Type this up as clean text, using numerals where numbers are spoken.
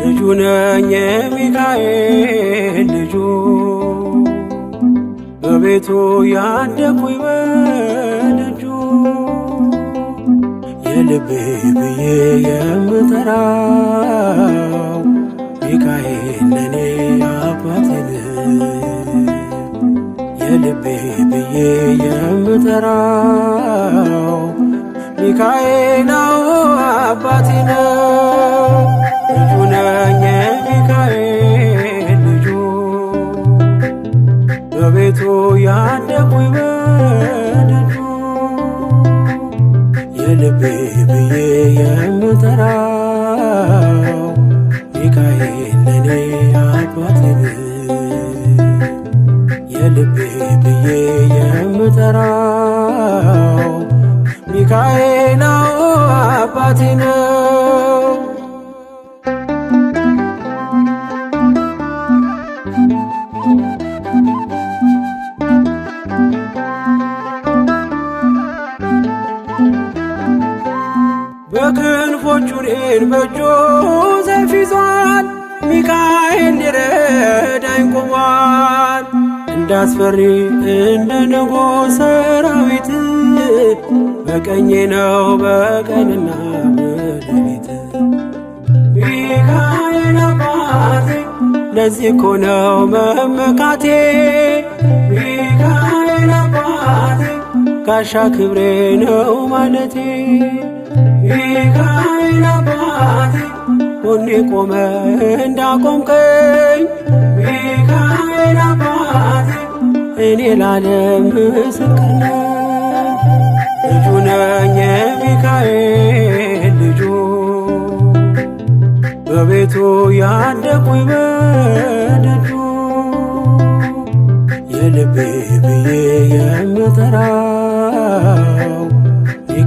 ልጁ ነኝ የሚካኤል ልጁ፣ በቤቱ ያደኩኝ በደጁ። የልቤ ብዬ የምጠራው ሚካኤል ለኔ አባቴ ነው። የልቤ ብዬ የምጠራው ሚካኤል አባቴ ነው። ልጁ ነኝ የሚካኤል ልጁ፣ በቤቱ ያደኩኝ በደጁ። የልቤ ብዬ የምጠራው ሚካኤል ለኔ አባቴ ነው። የልቤ ብዬ የምጠራው ሚካኤል አባቴ ነው። በክንፎቹ እኔን በእጁ ሰይፍ ይዟል፣ ሚካኤል ሊረዳኝ ቆሟል። እንዳስፈሪ እንደ ንጉሥ ሰራዊት በቀኜ ነው በቀንና በሌሊት። ሚካኤል አባቴ ለዚህ እኮ ነው መመካቴ። ሚካኤል አባቴ ጋሻ ክብሬ ነው ማለቴ። ሚካኤል አባቴ ጎኔ ቆመ እንዳቆምከኝ፣ ሚካኤል አባቴ እኔ ላለም ምስክር ነኝ። ልጁ ነኝ የሚካኤል ልጁ፣ በቤቱ ያደኩኝ በደጁ። የልቤ ብዬ የምጠራው